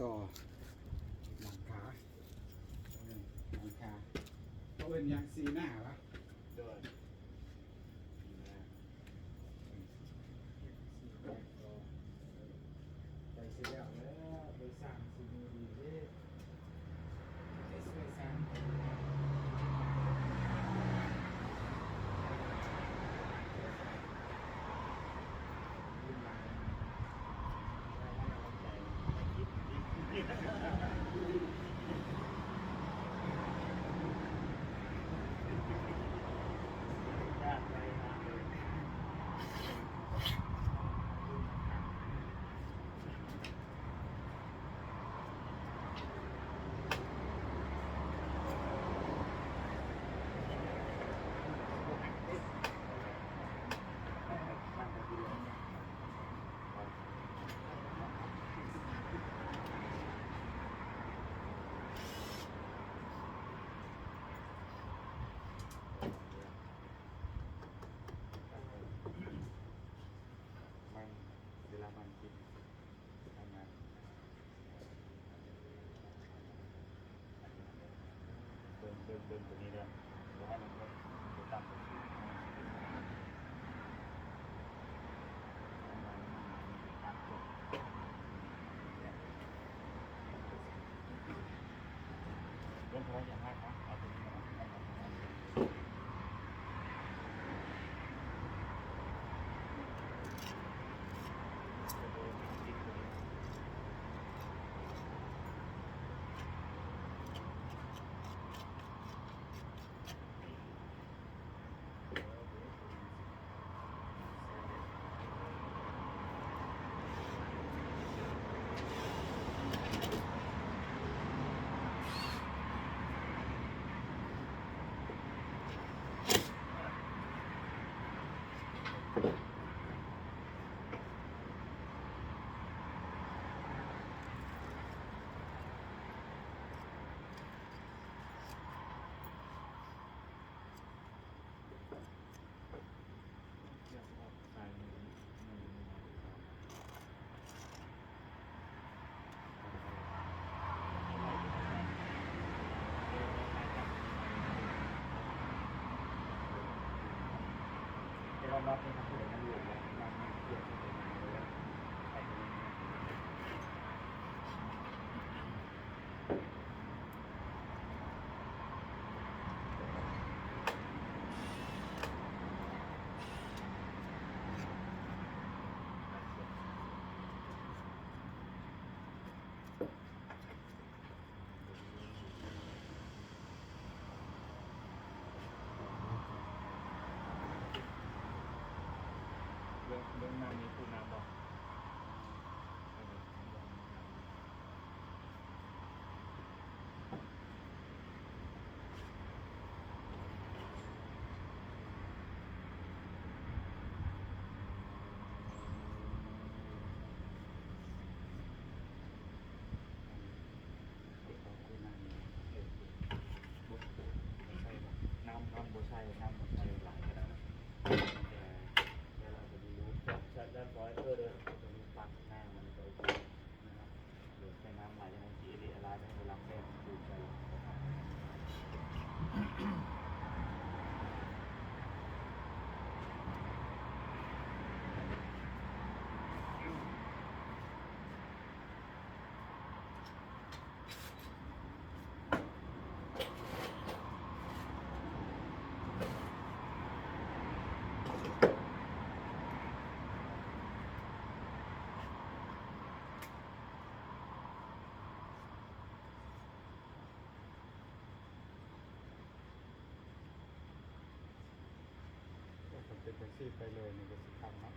ຕໍ່ຫຼັງຄາ ເອີ ຫຼັງຄາ ເຂົາເອີ້ນຫຍັງ ສີໜ້າຫວາ? ໂດຍ ໃກ້ຊິແລ້ວແລ້ວ ໄດ້ສ້າງສີມືດີເດ້. ມັນ ເວລາມັນຕິດທຳງານ ເບິ່ງ ເບິ່ງ ເບິ່ງຕົວນີ້ເດີ ບໍ່ໃຫ້ມັນເພີ່ມ ບໍ່ຕ່ຳກວ່າສິບ ເລື່ອງເທົ່າໃດຢ່າງຮາກເນາະ ເອົາຕົວນີ້ມາເນາະ ເລື່ອງ ເລື່ອງນ້ຳນີ້ ປູນ້ຳບໍ່? ນ້ຳ ນ້ຳບໍ່ໃສ່ ນ້ຳບໍ່ໃສ່ຫຼາຍກໍໄດ້ ແຕ່ ແຕ່ລະກໍມີ ຈາກ ຈາກດ້ານຊ້ອຍ ເອີ ເດີ ກໍມີປັກນ້ຳມັນກໍໂອເຄ. ໃສ່ນ້ຳຫຼາຍ ຈັ່ງໃດຊິເອເລອະລາຍ ໃຫ້ເວລາແປ້ງຂູດໃສ່ ຄັນເປັນຈັ່ງຊີ້ໄປເລີຍນີ້ກໍຊິຄັກເນາະ.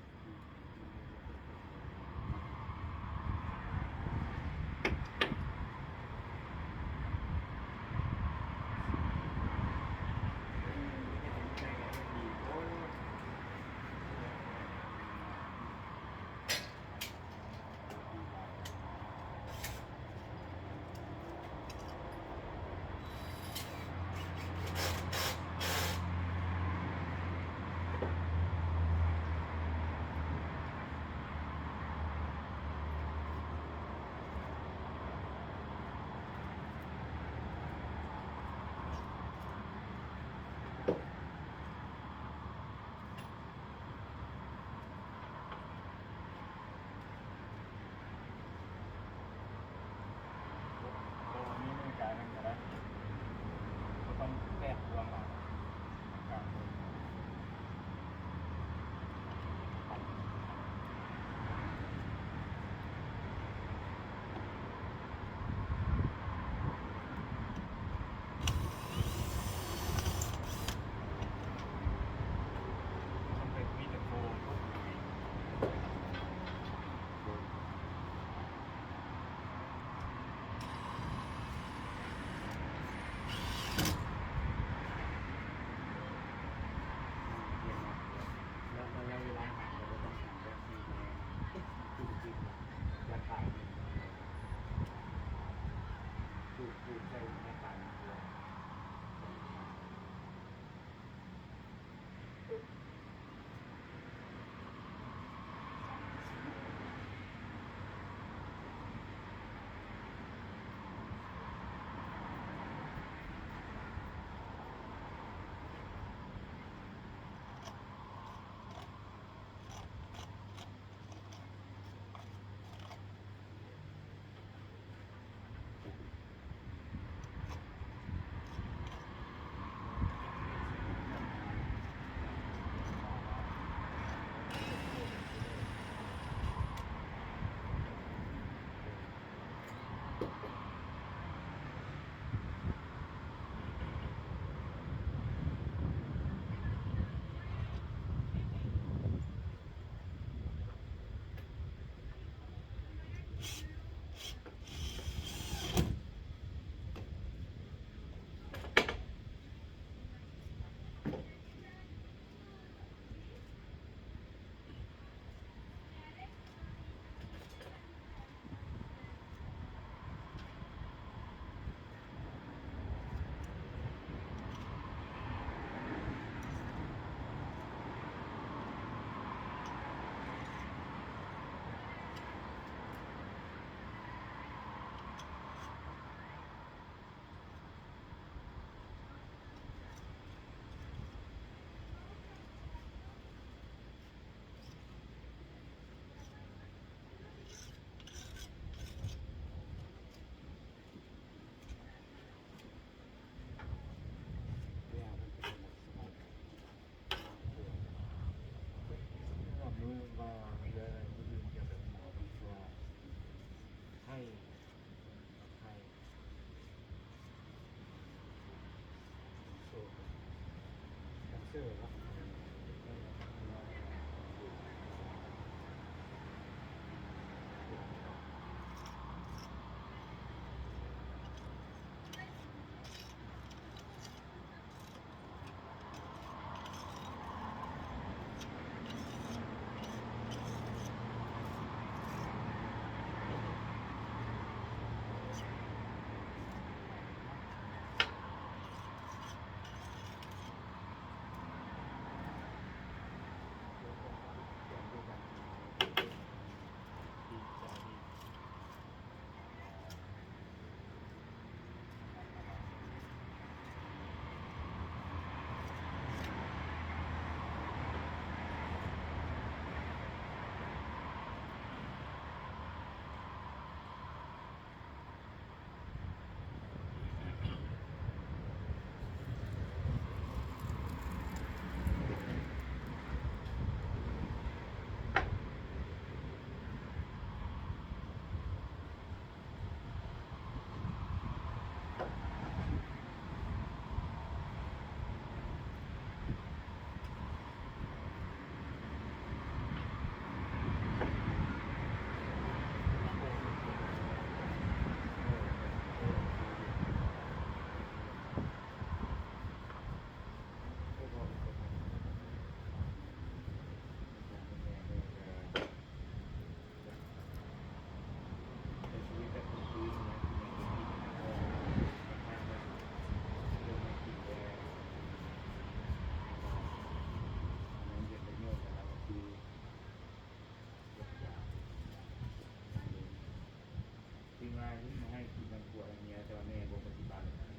ທີ່ວ່າ ໃຫ້ກິນນ້ຳກວດໃຫ້ເມຍ ແຕ່ວ່າແມ່ບໍ່ປະຕິບັດ. ແມ່ນ.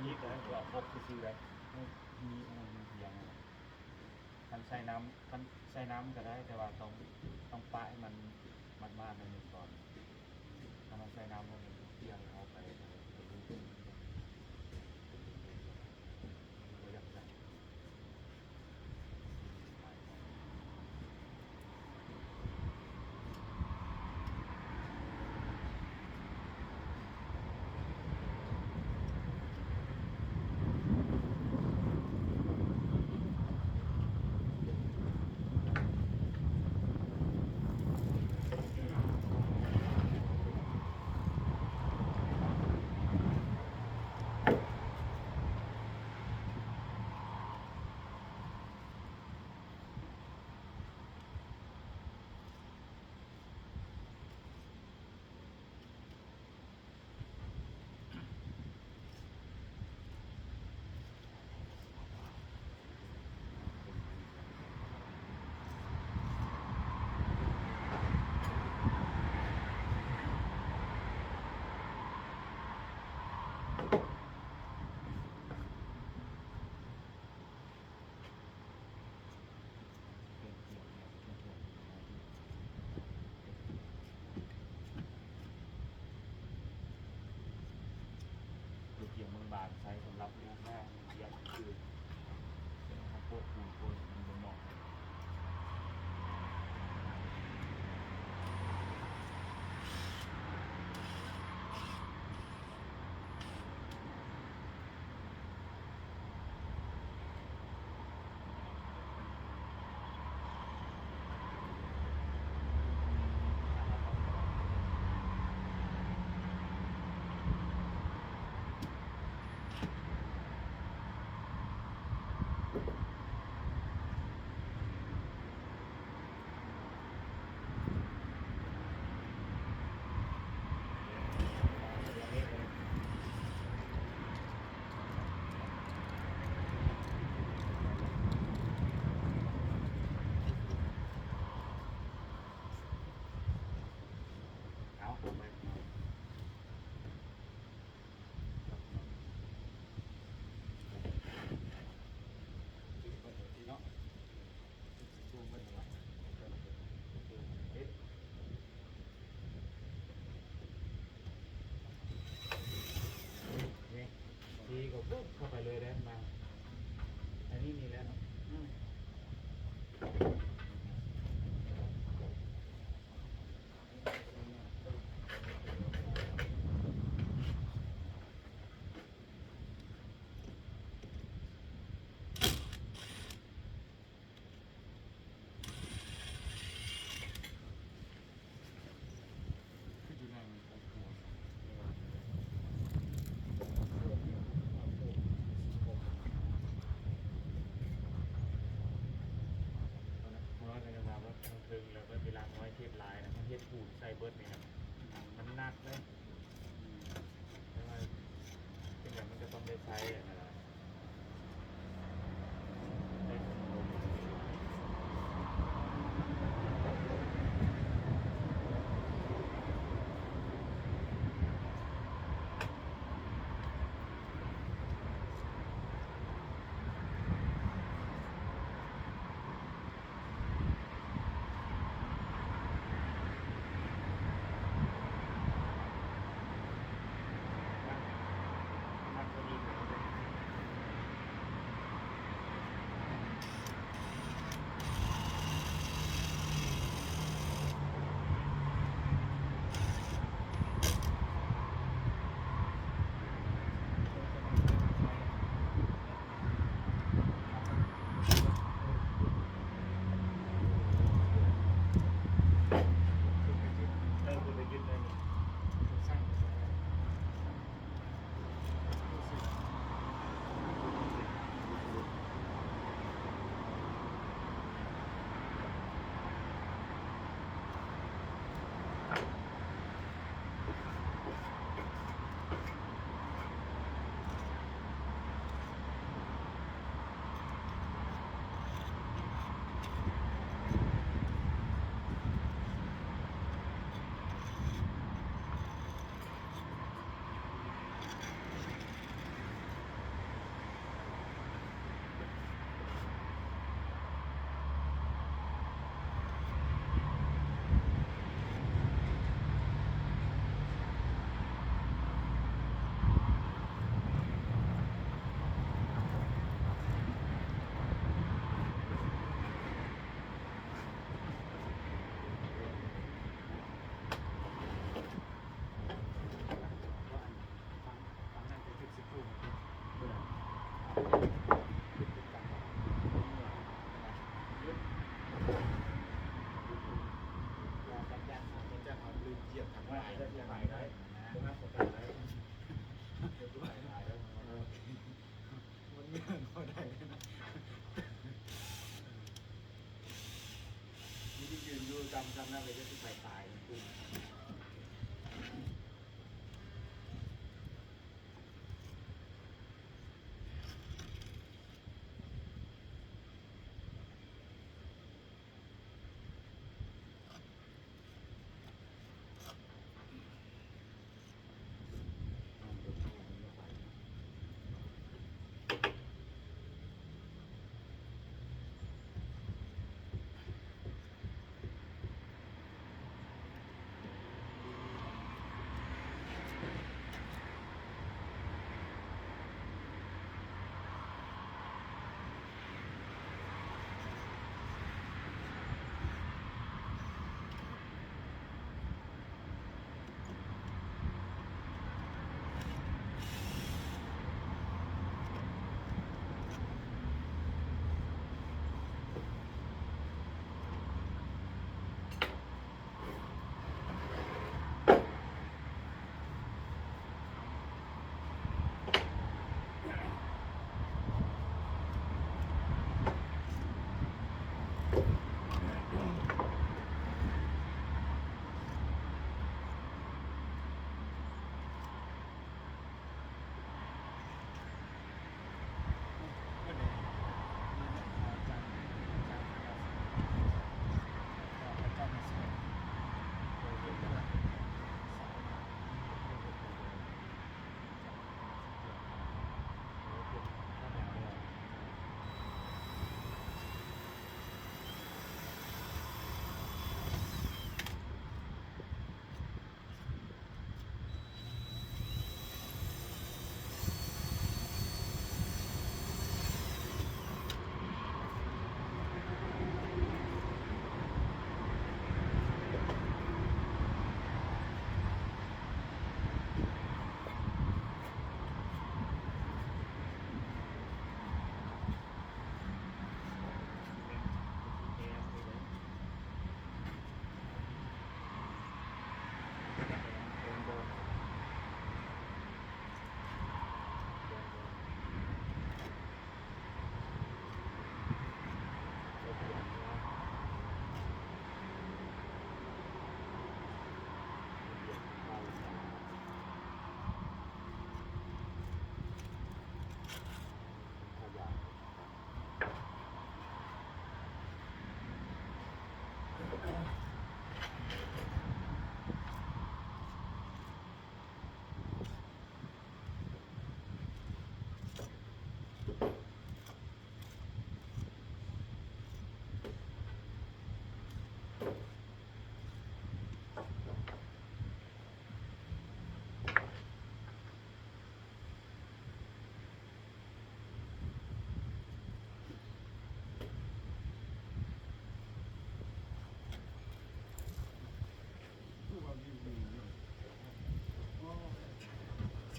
ມີແຕ່ວ່າປົກຊື່ໆໄດ໋ ມີອັນນັ້ນມີພຽງ ຄັນໃສ່ນ້ຳ ຄັນໃສ່ນ້ຳກໍໄດ້ ແຕ່ວ່າຕ້ອງ ຕ້ອງປະໃຫ້ມັນໝາດໆໜ້ອຍໜຶ່ງກ່ອນ. ຄັນເຮົາໃສ່ນ້ຳ ມັນຈະປ່ຽນເຂົ້າໄປ ບໍ່ຢາກໃສ່. ກຽມບາງໆ ໃຊ້ສຳລັບລູບໜ້າ ກຽມຄືເປັນເຮົາໂປະປູນໂປະມັນບໍ່ເໝາະ. ເ ມັນມີເລື່ອງບໍ່ໄດ້ເລີຍນະ ມີທີ່ຢືນຢູ່ຈຳ ຈຳນັ້ນເລີຍ ຈະໄປຕາຍ.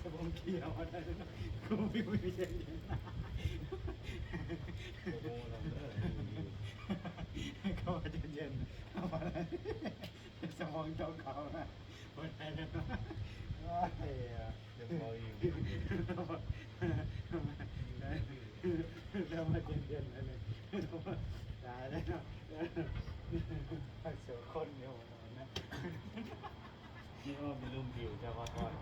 ສະບອງເກຍມາໄດ້ເນາະ ກູວິວວິວເຢັນເຢັນ ເຂົາວ່າເຢັນເຢັນ ສະບອງເຈົ້າເຂົານະ ບໍ່ໄດ້ເນາະ ໂອ້ຍ ແລ້ວມາເຢັນເຢັນ ຕາຍແລ້ວເນາະ ພັກສອງຄົນຢູ່ນະ. ຄິດວ່າມີລົມວິວ ເຈົ້າວ່າກ່ອນ.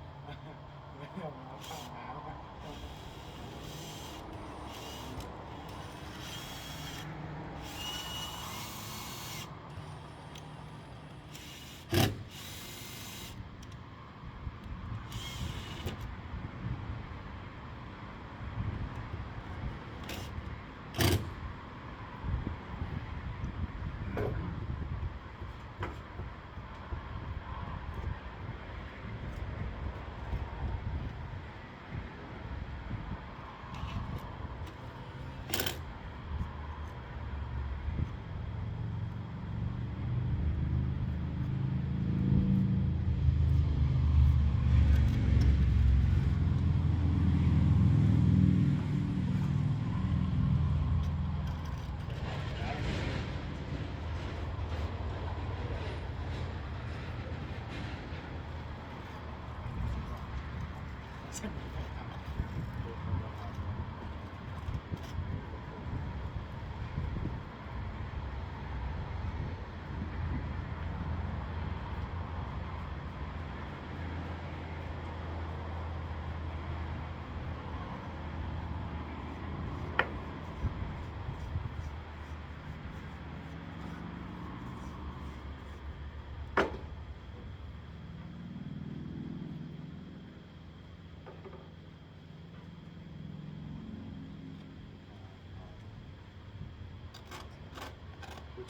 ຜູ້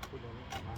ຜູ້ເລື່ອງນີ້ອອກມາ.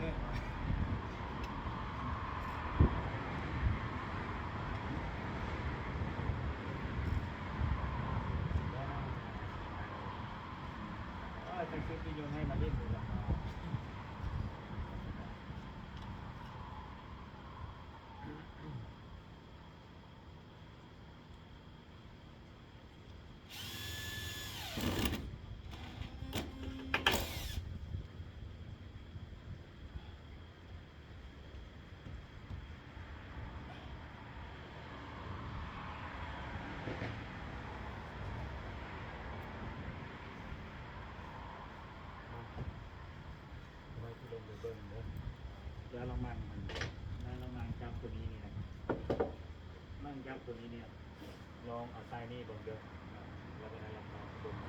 ໄວ້ທີ່ລົງໄປເບິ່ງເດີ. ແລ້ວລະມັງມັນ ແລ້ວລະມັງຈັບຕົວນີ້ນີ້ນະ ມັງຈັບຕົວນີ້ນີ້ ລອງເອົາໃສ່ນີ້ເບິ່ງເດີ ແລ້ວກໍໄດ້ລອງເບິ່ງ ມັ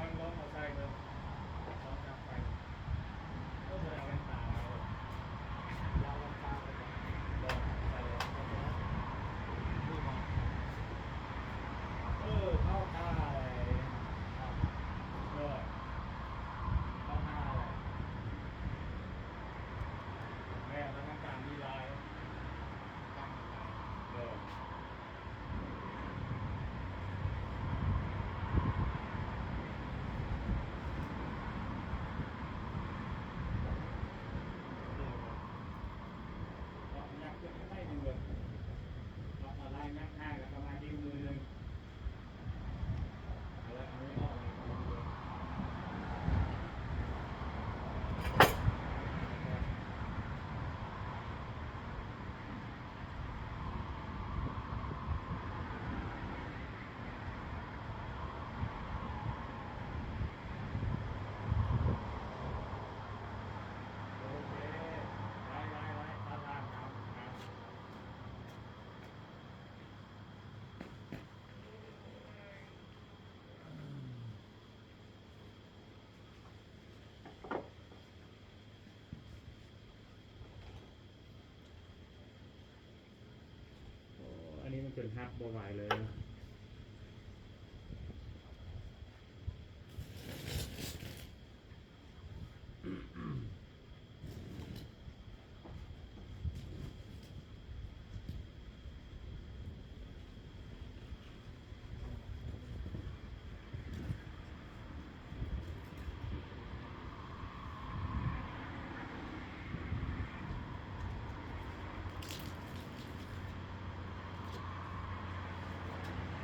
ນລອງເອົາໃສ່ເບິ່ງ ລອງຈັບໃສ່ເບິ່ງ. ເອີ ບໍ່ໄດ້ເອົາແວ່ນຕາມາເລີຍ ລາວແວ່ນຕາໄປກ່ອນ ບໍ່ໃສ່ແລ້ວ ເອີ ເຂົ້າທ່າເລີຍ ເອີ ເຂົ້າທ່າເລີຍ. ແມ່ນ ລະມັນການມີລາຍ ເອີ ເອີ ເນາະ ຍັກຂຶ້ນໄປໜຶ່ງເບິ່ງ ເນາະ ເອົາລາຍຍັກຫ້າ ແລ້ວກໍມາດິ້ວມືໜຶ່ງ. ໂອ້ ອັນນີ້ມັນຈົນຮັບບໍ່ໄຫວເລີຍ. ໂ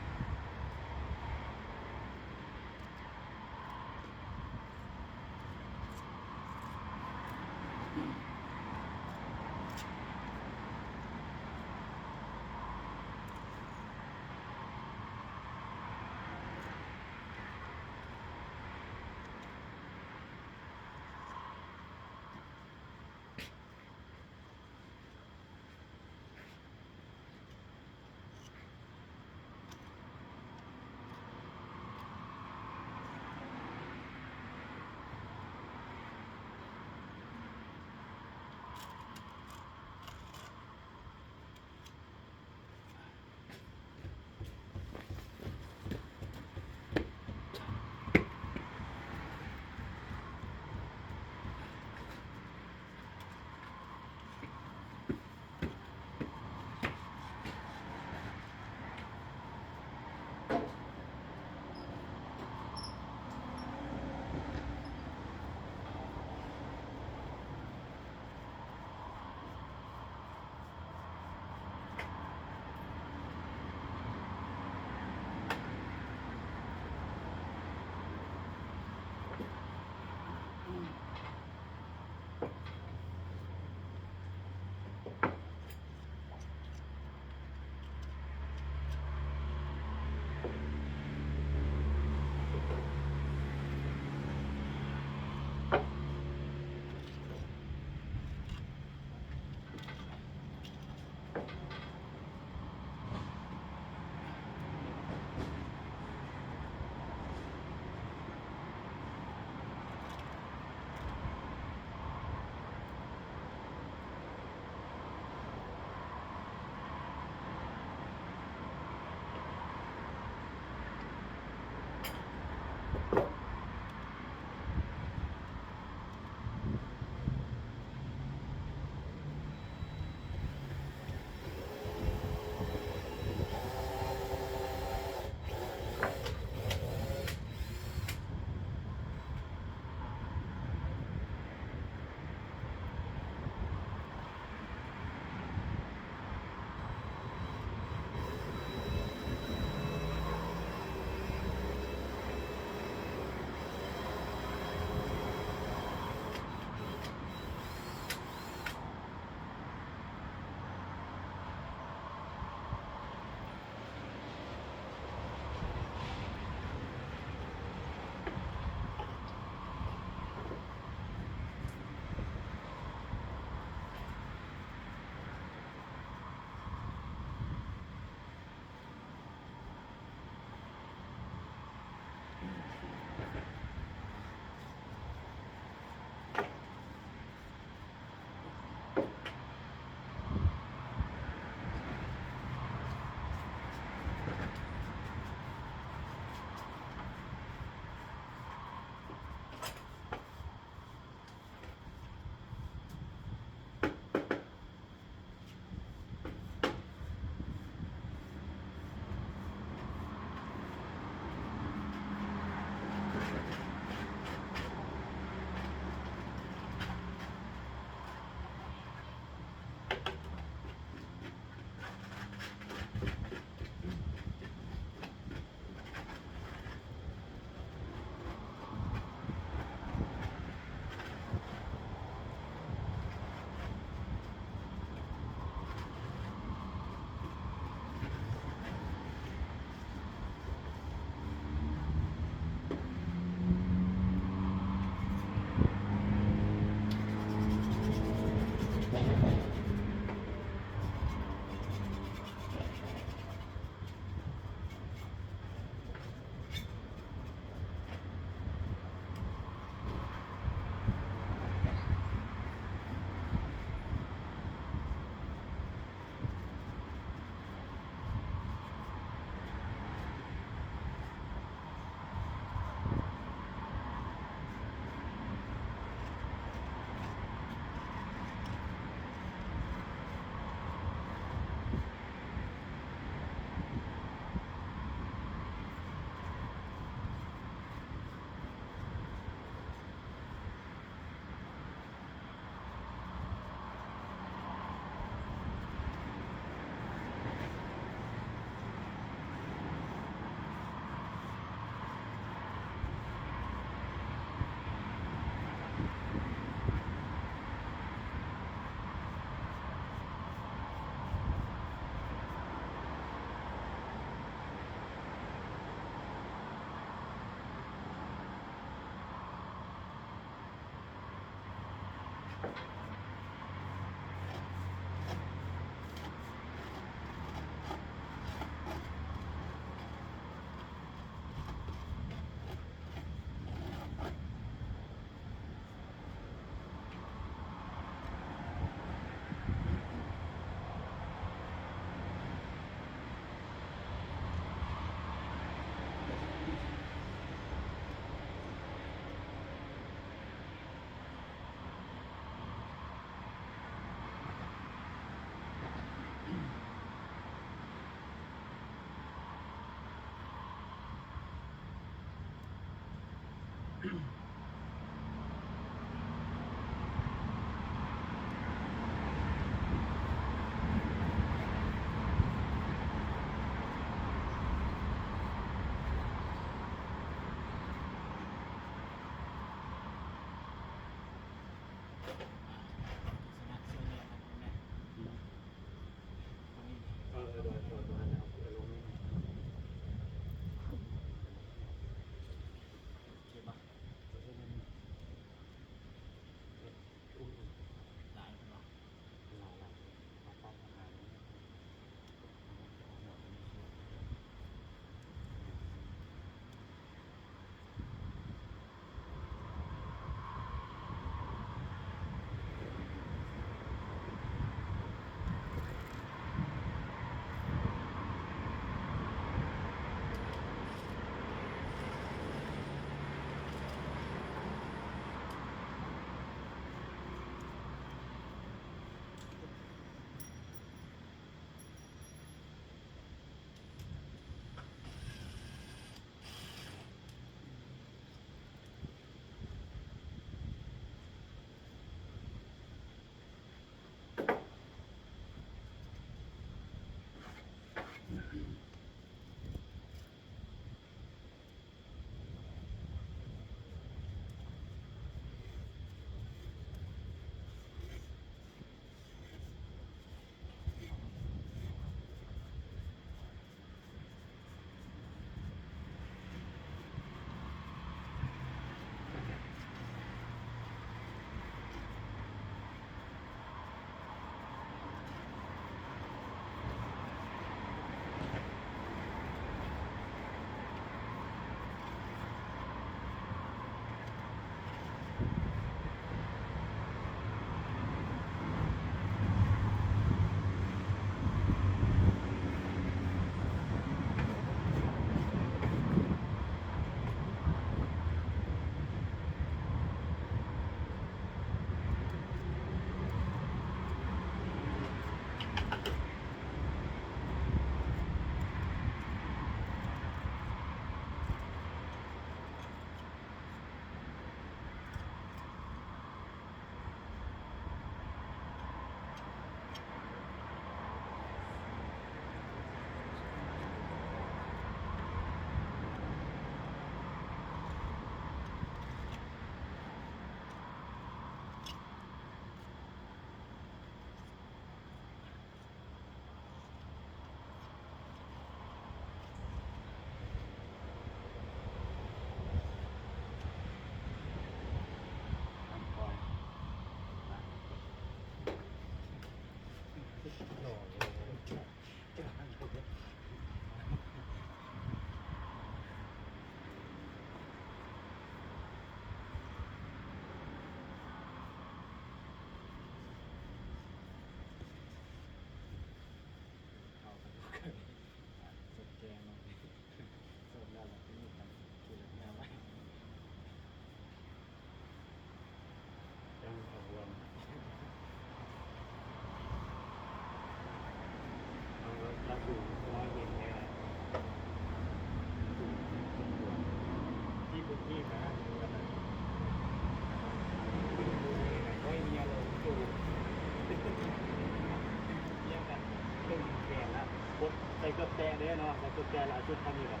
ເກີບແຕະເດ້ເນາະ ໃສ່ເກີບແຕະແລ້ວເອົາຊຸດເຂົ້ານີ້ແຫຼະ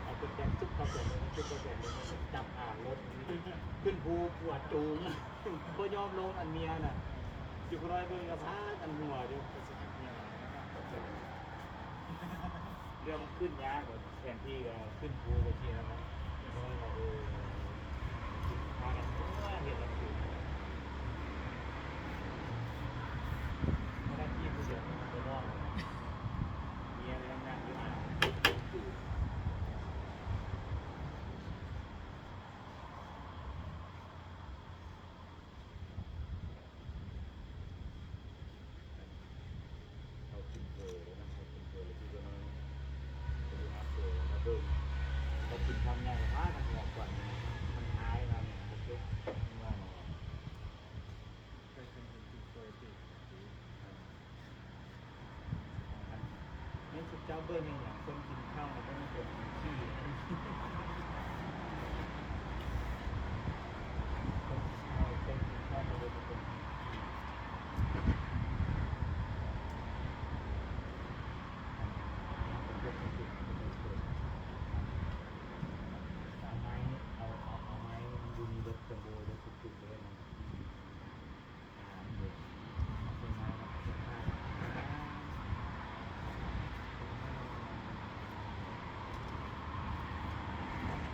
ເອົາເກີບແຕະຊຸດເຂົ້າເກີບ ຊຸດເຂົ້າເກີບ ຈັບອາລົດ ຂຶ້ນພູປວດຈູງ ບໍ່ຍອມລົງ ອັນເມຍນະ ຢູ່ກະນ້ອຍເບິ່ງກະພາກັນຫົວຢູ່ ເລື່ອງມັນຂຶ້ນຍາກ ແຜນທີ່ກະຂຶ້ນພູໄປທີ່ນັ້ນນະ ເອີ ພາກັນຕົວະເຮັດແນວອື່ນ ພະນັກງານຜູ້ດຽວມັນບໍ່ລອດ ເມຍກະຍັງນັ່ງຢູ່ຫັ້ນ ເຂົາກິນເຝີແລ້ວນະ ເຂົາກິນເຝີແລ້ວຊິໄປນອນ ໄປດູອາບເຝີແລ້ວມາເບິ່ງ ເຂົາກິນຄຳໃຫຍ່ພາກັນຫອບກ່ອນ ມັນຫາຍມານີ້ ບໍ່ເກັບ ມັນວ່າແນວນັ້ນ ໄປເຖິງເພິ່ນກິນເຝີຕິ ແມ່ນ ເຈົ້າເບິ່ງອີ່ຫຍັງ ຄົນກິນເຂົ້າແລ້ວບໍ່ແມ່ນຄົນກິນຂີ້ ຄົນກິນເຂົ້າ ຄົນກິນເຂົ້າບໍ່ໄດ້ເປັນຄົນກິນຂີ້ ເອົາໄມ້ ເອົາ ເອົາ ເອົາໄມ້ ມັນຢູ່ນີ້ເບິດ ຈະໂບຍເບິດທຸກໆເລີຍນະ.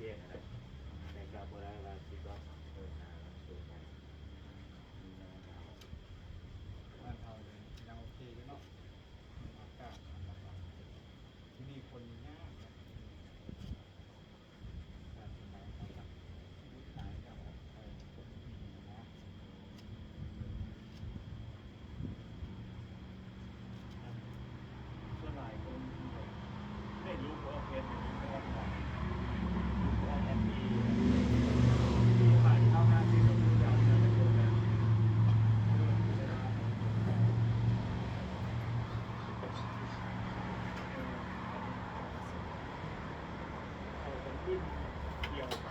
ແຈ້ງຫັ້ນແຫຼະ ແຕ່ກໍບໍ່ໄດ້ວ່າຄິດວ່າເດີນທາງໂດຍການມີແນວທາງ ບ້ານເຮົານີ້ຍັງໂອເຄຢູ່ເນາະ ອາກາດມັນລະບາຍ ທີ່ນີ້ຄົນຍາກນະ ສ່ວນຫຼາຍຄົນໄດ້ລຸກອອກເຮັດ ລຸກອອກຂາຍ ລຸກອອກແອັບພີ ທີ່ຂາຍເຂົ້າຫ້າສິບ ກໍຄືກັນ ແຕ່ລະຄົນນະ ເຂົາຕ້ອງຂຶ້ນທ່ຽວໄປ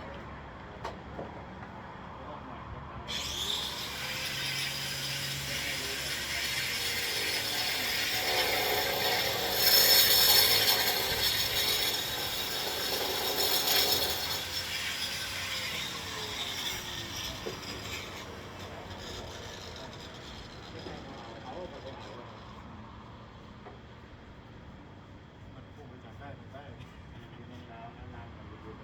ອອກມາຈາກບ້ານ. ມັນຄົງຈະໄດ້ ໄດ້ ຢູ່ເມືອງລາວນານໆ ມັນຢູ່ເມືອງ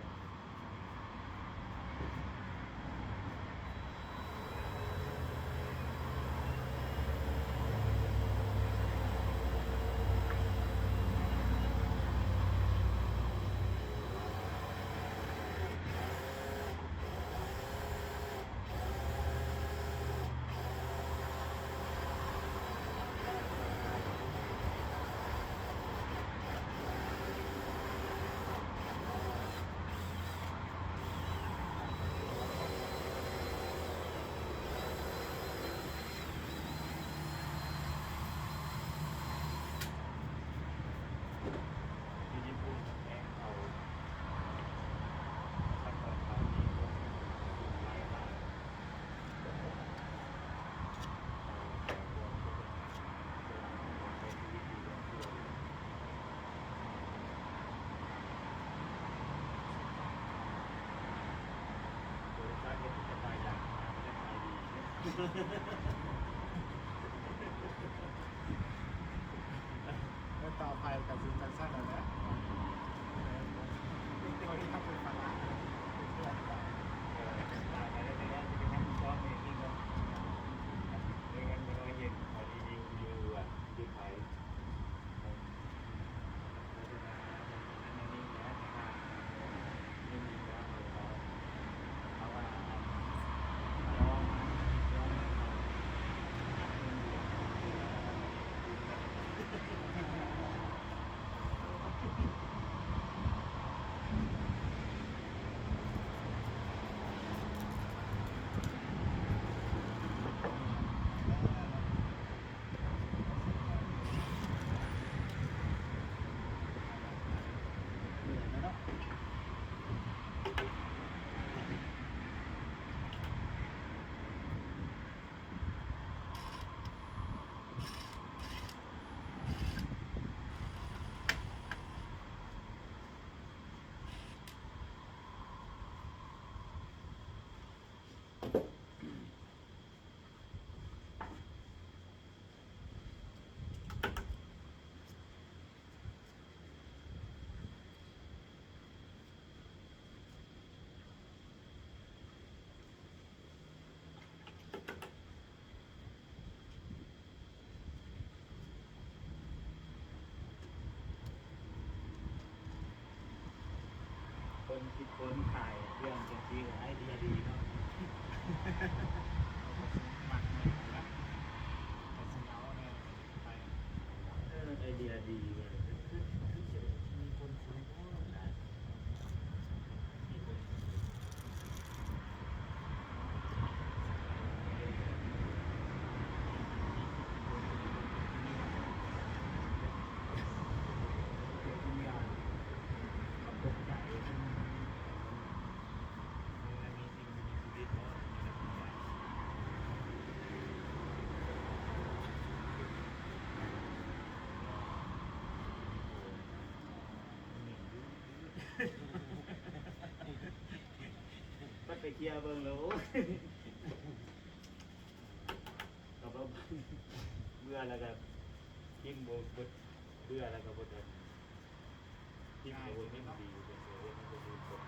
ແລ້ວຕໍ່ໄປກໍຊິຈັງຊັ້ນແລ້ວແຫຼະ ເອີ ເຂົາເຮັດເປັນຕະຫຼາດ ເປັນເພື່ອນກັນ ເອີ ເປັນຕາໄປແລ້ວ ແຕ່ວ່າຊິໄປຮັບຜິດຊອບເອງອີກເນາະ ເອີ ເຫັນເຂົາຣີວິວຢູ່ ຢູ່ໄທ ເໝືອນແລ້ວເນາະ.ຄົນຄິດຄົ້ນຂາຍເຄື່ອງຈັ່ງຊີ້ກໍໄອເດຍດີເນາະ ມັກແມ່ນລະ ກໍຊິເອົາແນ່ໄປ ເອີ ໄອເດຍດີເວີຍ ຄື ຄື ຄືຊິມີຄົນຊື້ບໍ່ນະ. ໄປເຄຍເບິ່ງແລ້ວ ໂອ້ຍ ກໍແບບເບື່ອແລ້ວກໍຖິ້ມ ບໍ່ເບິດ ເບື່ອແລ້ວກໍບໍ່ ຖິ້ມ ບໍ່ເຫັນດີ ເຮັດໃຫ້ບໍ່ມີຜົນ.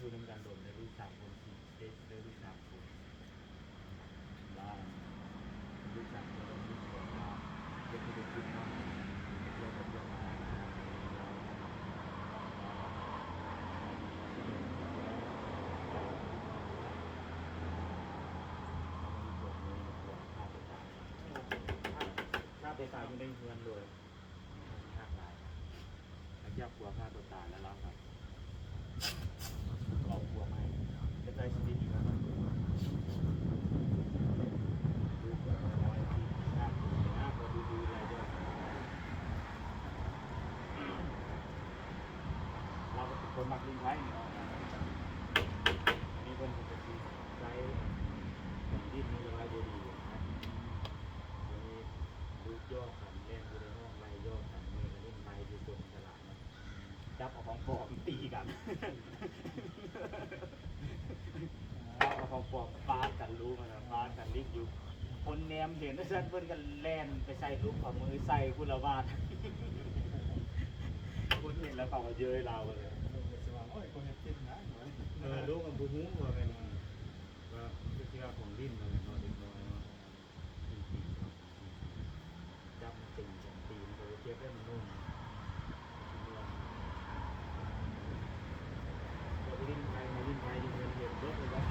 ຢູ່ນຳກັນດົນແລ້ວ ລູກສາມຄົນ ສີ່ເອັດເດີ ລູກສາມຄົນ ລາວລູກສາມຄົນ ແລ້ວມີຜົວລາວ ເຮັດທຸລະກິດເນາະ ແລ້ວກໍພວກລາວ ລາວ ລາວ ຂ້າຕົວຕາຍ ຂ້າຕົວຕາຍຢູ່ໃນເຮືອນໂດຍ ມັນຍາກຫຼາຍ ຫຼັງຈາກຜົວຂ້າຕົວຕາຍແລ້ວ ລາວກໍເອົາຜົວໃໝ່ ຈະໃຊ້ຊີວິດຢູ່ນຳກັນ ລູກກໍນ້ອຍ ທີ່ຍາກນະ ພໍດູໆໄລ່ຍອດ ລາວກໍເປັນຄົນມັກຫຼິ້ນໄພ້ເນາະ ອັນນີ້ເພິ່ນກໍຊິໃຊ້ດິນນີ້ລະບາຍບໍ່ດີນະ ມີລູກຢອກກັນ ແລ່ນຢູ່ໃນຫ້ອງໄລ່ຢອກກັນ ແມ່ກໍຫຼິ້ນໄພ້ຢູ່ຄົນຕະຫຼາດ ຈັບເອົາຂອງປອມຕີກັນ ຈັບເອົາຂອງປອມປາດກັນ ລູກຫັ້ນນະ ປາດກັນຫຼິ້ນຢູ່ ຄົນແນມເຫັນວ່າຊັ້ນ ເພິ່ນກໍແລ່ນໄປໃສ່ລູກ ເອົາມືໃສ່ພຸ້ນລະບາດ ຄົນເຫັນແລ້ວເຂົາກໍເຍີ້ຍລາວເລີຍ ເອີ ລູກມັນບໍ່ຮູ້ວ່າແມ່ນ ວ່າຄືຊິວ່າຂອງຫຼິ້ນນັ້ນແຫຼະເນາະ ເດັກນ້ອຍເນາະ. ຕີ ຕີ ຈັບມັນຕີ ຕີມັນກໍບໍ່ເຈັບເດ້ ມັນນຸ່ມ ໄປຫຼິ້ນໄປ ມາຫຼິ້ນໄປຢູ່ເຮືອນ ເຫັນເບິດເລີຍ.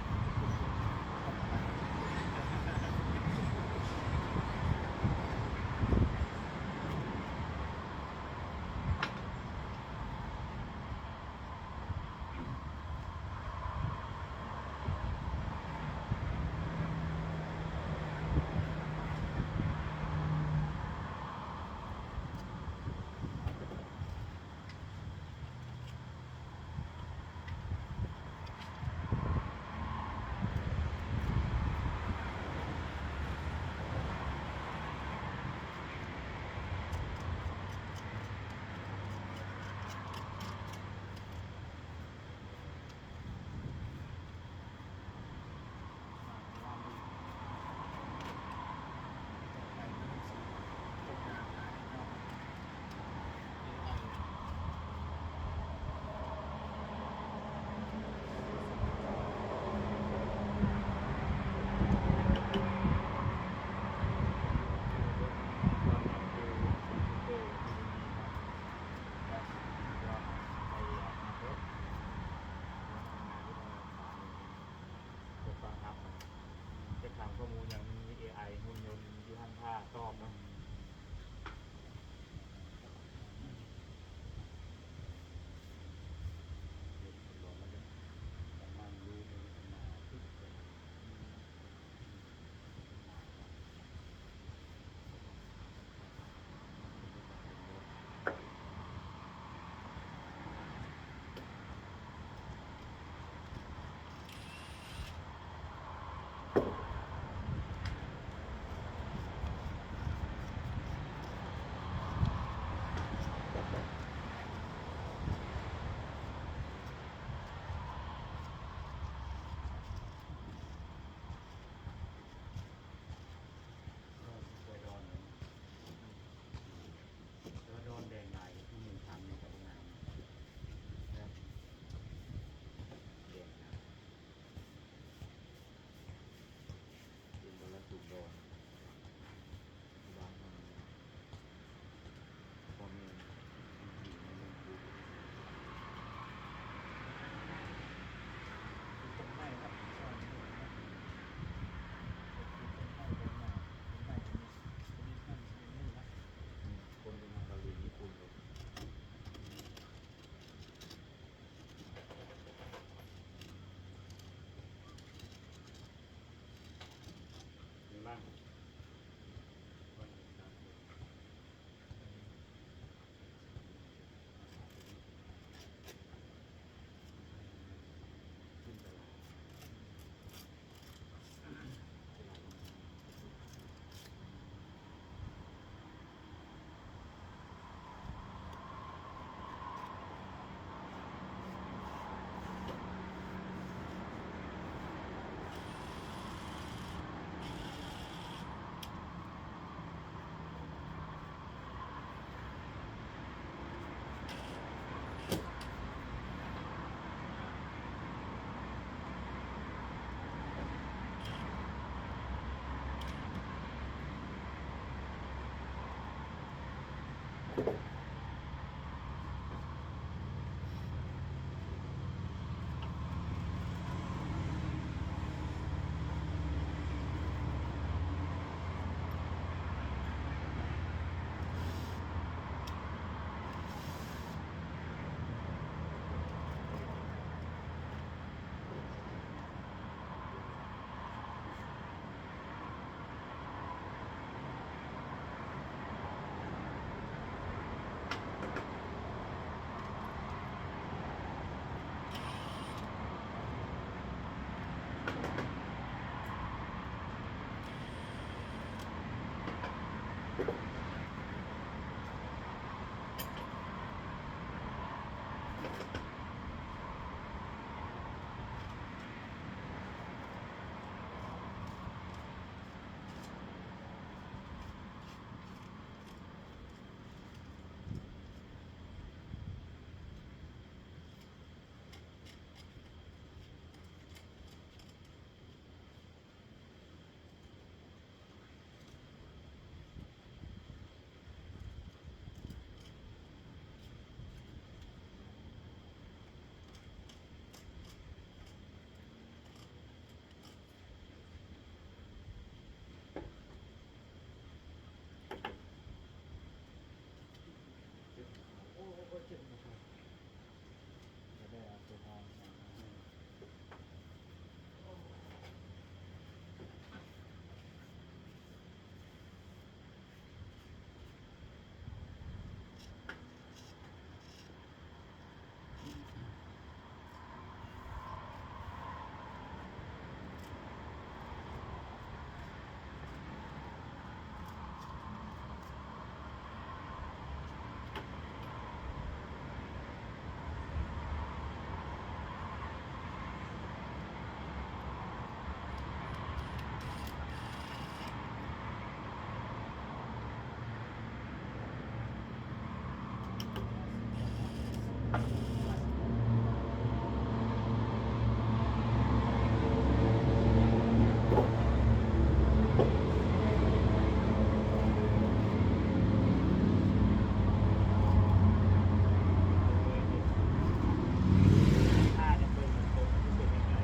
ຖ້າຢາກເບິ່ງມັນຕົກ ມັນຊິເປັນຈັ່ງໃດ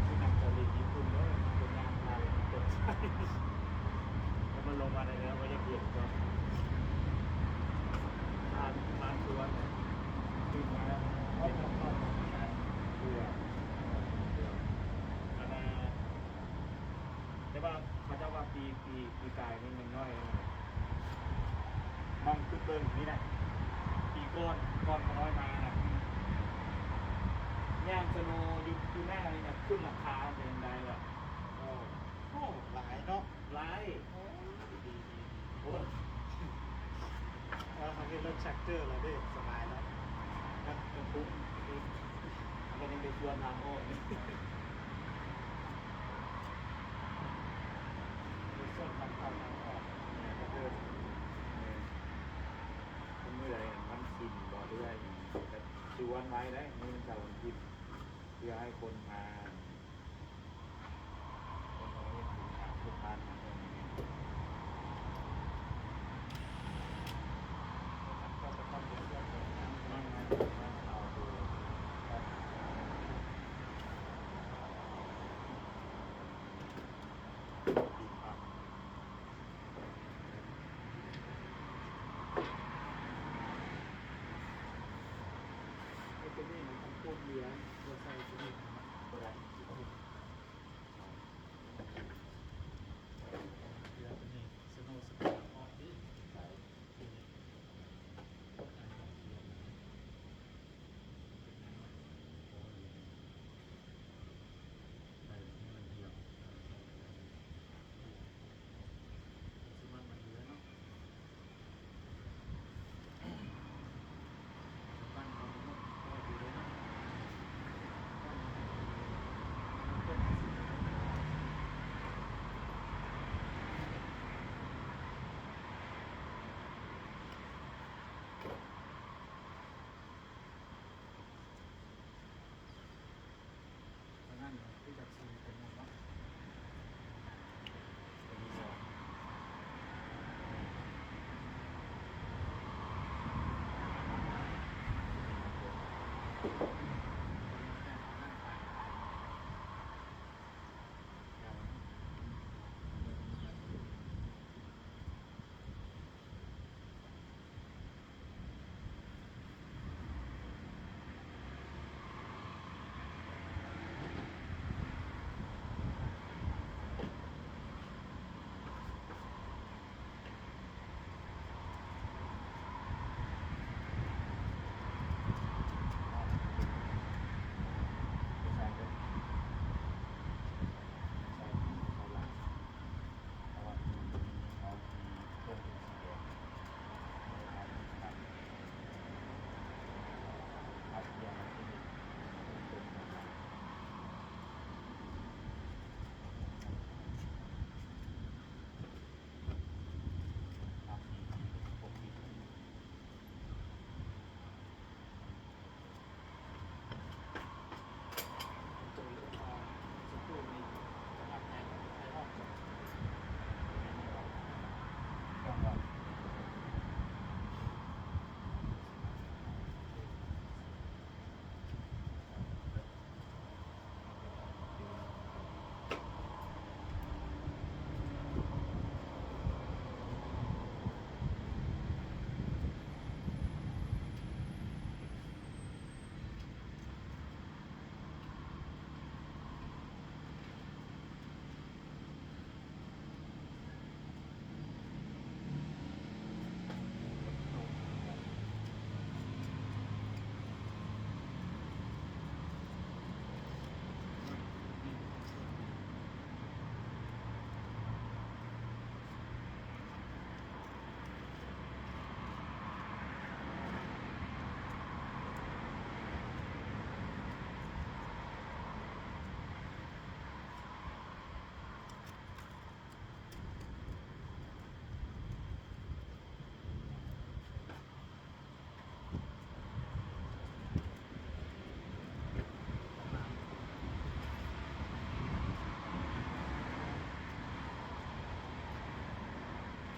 ຄືໜັງເກົາຫຼີຍີ່ປຸ່ນເດີ ເປັນຍ່າງພາລະມັນຕົກໃສ່ ແລ້ວມັນລົງມາໄດ້ແລ້ວ ບໍ່ຢາກເຫັນກໍ ຜ່ານ ຜ່ານສວນ ຕື່ນມາແລ້ວ ເປັນແບບເຂົ້າທຳມະຊາດ ເບື່ອ ເບື່ອ ອັນນ່າ ແຕ່ວ່າເຂົາເຈົ້າວ່າປີ ປີ ປີກາຍນີ້ມັນນ້ອຍແລ້ວ ມັນຄືເບິ່ງນີ້ນະ ປີກ່ອນ ກ່ອນຂະນ້ອຍມານະ ຍ່າງສະໂນຢູ່ ຢູ່ໜ້ານີ້ນະ ຂຶ້ນຫຼັງຄາເປັນຈັ່ງໃດວະ? ໂອ້ ໂອ້ ຫຼາຍເນາະ ຫຼາຍ ໂອ້ ດີ ດີ ດີ ໂອ້ຍ ເອີ ເຮົາເຮັດລົດແທຣັກເຕີແລ້ວເດ້ ສະບາຍແລ້ວ ກັບ ກັບປຸກ ມັນຍັງໄດ້ຊວນທາງອອກ ໄດ້ຊວນທາງເຂົ້າທາງອອກ ແມ່ນ ມື້ໃດວັນສິນບໍ່ ຫຼືວ່າຫຍັງ ກະຊວນໄວ້ໄດ້ ມື້ວັນເສົາວັນອາທິດ ເພື່ອໃຫ້ຄົນມາ ຄົນເຮົາເຮັດບຸນຕາມພຸດທາດເນາະ ມັນ ມັນ ມັນເອົາໂຕ ເອົາໂຕນີ້ນະ ຄັນຄົນເຫຼືອ ເພື່ອໃສ່ໂຕນີ້ ບໍ່ໄດ້ ເຫຼືອໂຕນີ້ ສະໂນສະຕາອອກຕິ ໃສ່ ໂຕນີ້ ກົດອັນເຫຼືອ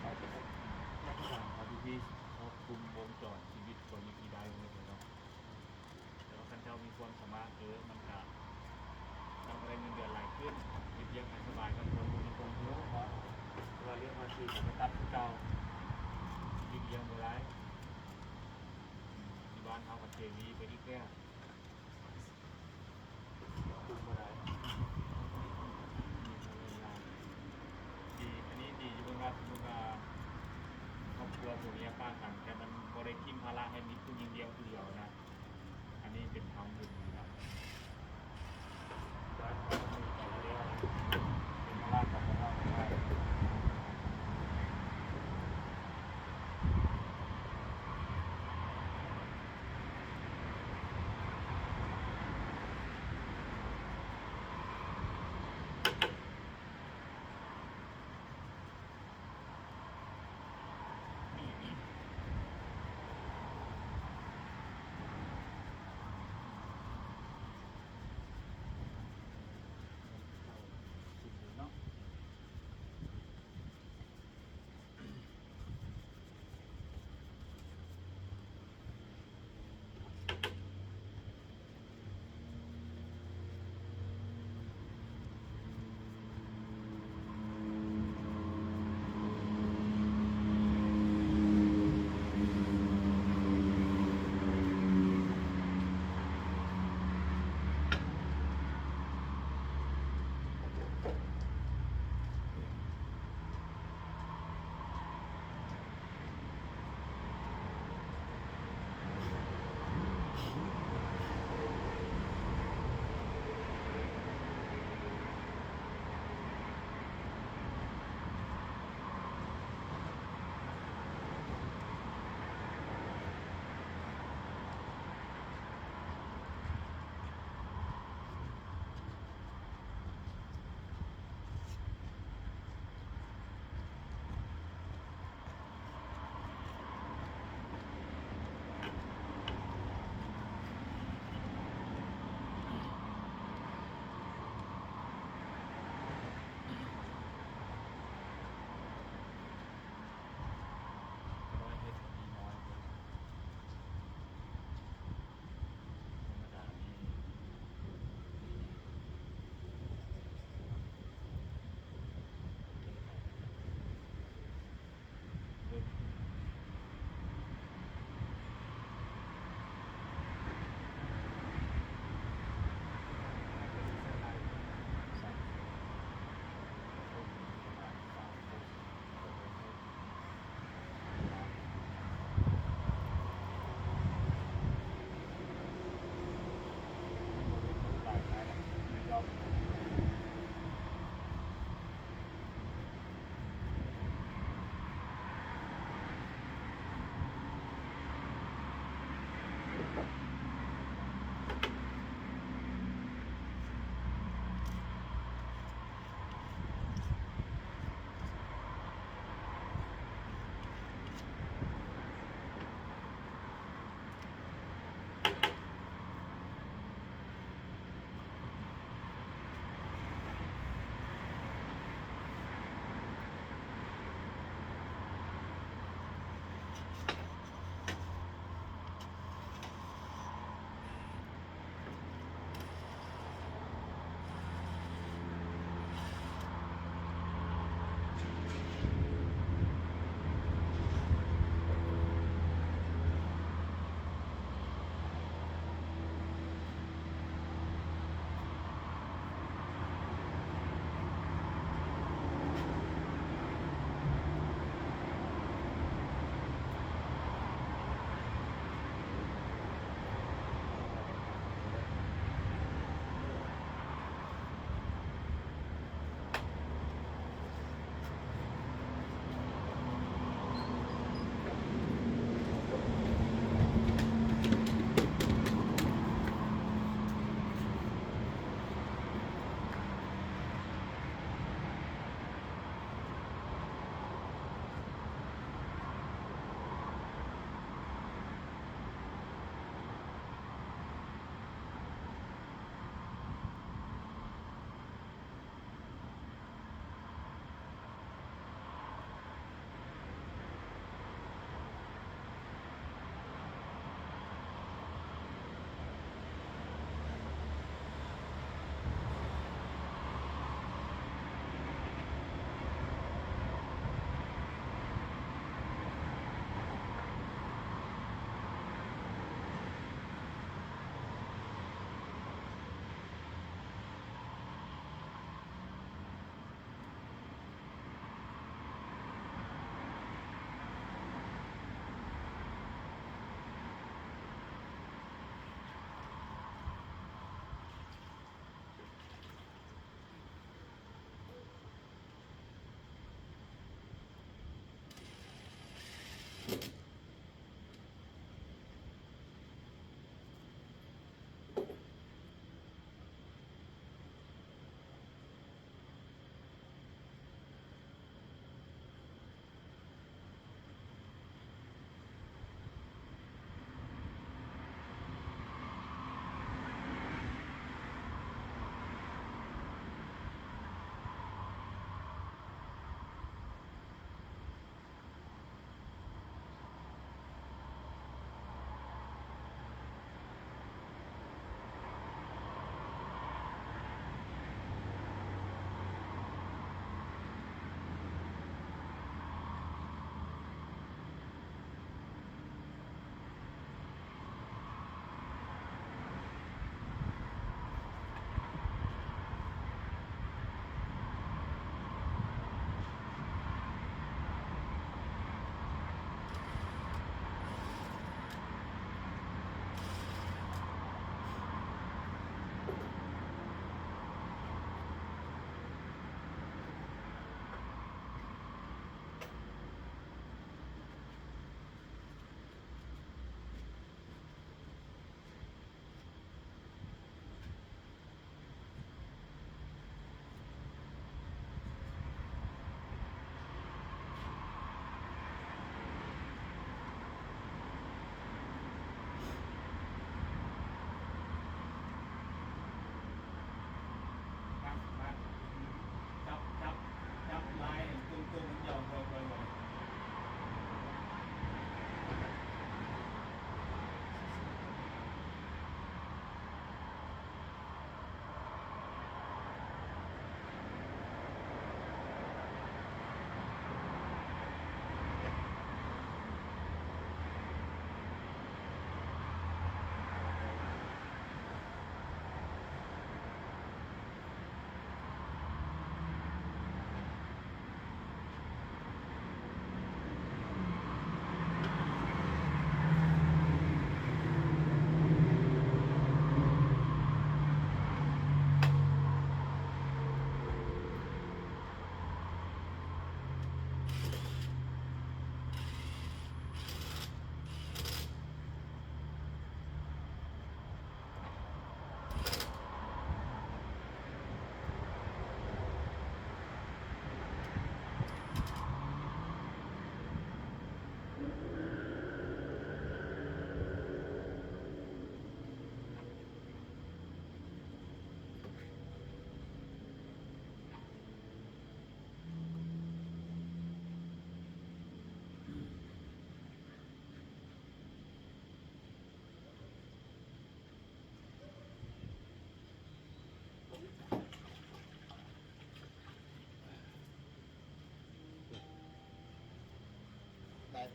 ເຮົາໄປພົບນັກກິລາ ອາ ດີ ຄວບຄຸມວົງຈອນຊີວິດຄົນນີ້ໄດ້ເນາະ. ແຕ່ວ່າຄັນເຈົ້າມີຄວາມສາມາດ ເອີ ມັນກະຕ້ອງໄດ້ເງິນເດືອນຫຼາຍຂຶ້ນ, ເຮັດວຽກໃຫ້ສະບາຍກັບຄົນບໍ່ມີຄວາມຮູ້ເນາະ. ແຕ່ວ່າເລື່ອງພາສີມັນກໍຕັດຄືເກົ່າ, ຫຼີກລ່ຽງບໍ່ໄດ້. ຢູ່ບ້ານເຮົາກໍເສລີໄປອີກແລ້ວ. ຄຸມບໍ່ໄດ້. ດີ ອັນນີ້ດີຢູ່ເບິ່ງວ່າ ສົມມຸດວ່າຄອບຄົວຜົວເມຍປະກັນ ແຕ່ມັນບໍ່ໄດ້ຖິ້ມພາລະໃຫ້ມີຜູ້ຍິງລ້ຽງຜູ້ດຽວນະ. ອັນນີ້ເປັນທຳບຸນດີນະ. ບ້ານເຮົາມີແຕ່ລະແລ້ວນະ ເປັນພາລະຂອງພວກເຮົາໄດ້.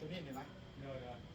ຕົວນີ້ນີ້ນະ ໂດຍ